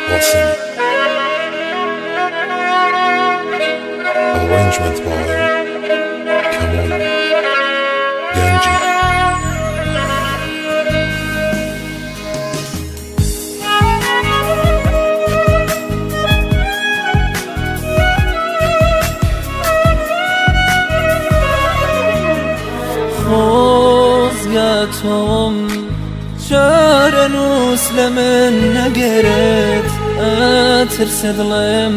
Qasimi. Arrangement by Kamal Ganji. خۆزگە تۆم چارەنووس لە من نەگرت، ئەترسە دڵم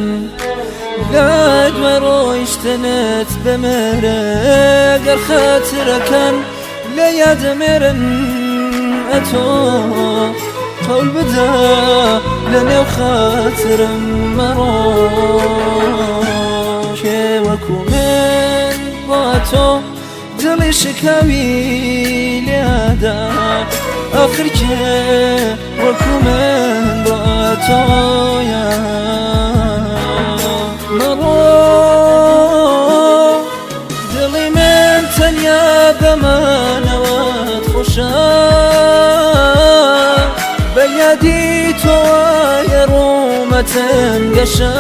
لە دوای ڕۆیشتنت بمرە. گەر خاترەکان لە یادمێرن، ئەتۆ قەول بدە لە نێو خاترم مەڕۆ. کێ وەکو من بۆ تۆ دڵی شکاوی لێدا؟ ئاخر کێ وەکو من بۆ تۆیە؟ مەڕۆ، دڵی من تەنیا بەمانەوەت خۆشە، بە یادی تۆوایە ڕوومەتم گەشە.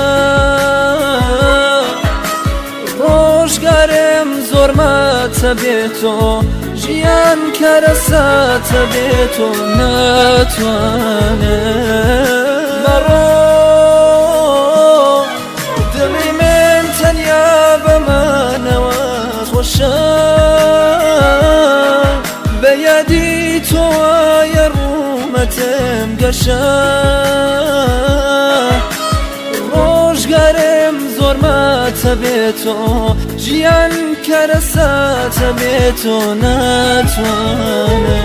ڕۆژگارم زۆر ماتە بێتۆ، ژیان کارەساتە بێتۆ ناتوانم. مەڕۆ، دڵی من تەنیا بەمانەوە خۆشە، بە یادی تۆوایە ڕوومەتم گەشە. ڕۆژگارم زۆر ماتە بێتۆ، ژیان کارەساتە بێتۆ ناتوانم.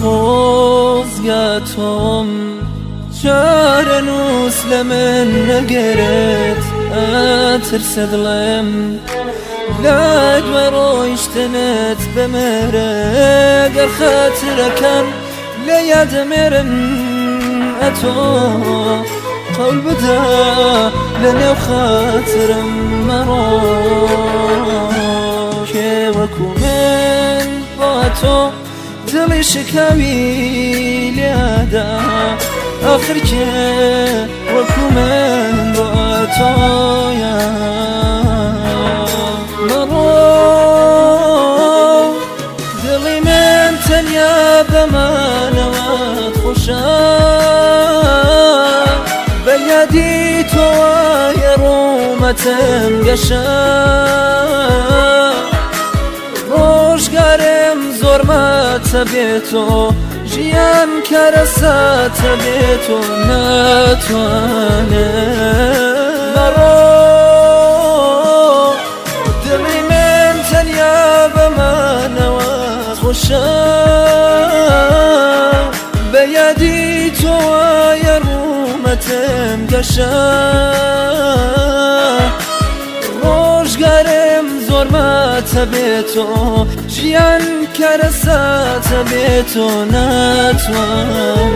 خۆزگە تۆم چارەنووس لە من نەگرت، ئەترسە دڵم لە دوای ڕۆیشتنت بمرە. گەر خاترەکان لە یادمێرن، ئەتۆ قەول بدە لە نێو خاترم مەڕۆ. کێ وەکو من بۆ تۆ دڵی شکاوی لێدا؟ ئاخر کێ وەکو من بۆ تۆیە؟ مەڕۆ، دڵی من تەنیا بەمانەوەت خۆشە، بە یادی تۆوایە ڕوومەتم گەشە. ڕۆژگارم زۆر ماتە بێتۆ، ژیان کارەساتە بێتۆ ناتوانم. مەڕۆ، دڵی من تەنیا بەمانەوە خۆشە، بە یادی تۆوایە ڕوومەتم گەشە. ڕۆژگارم زۆر ماتە بێتۆ، ژیان کارەساتە بێتۆ ناتوانم.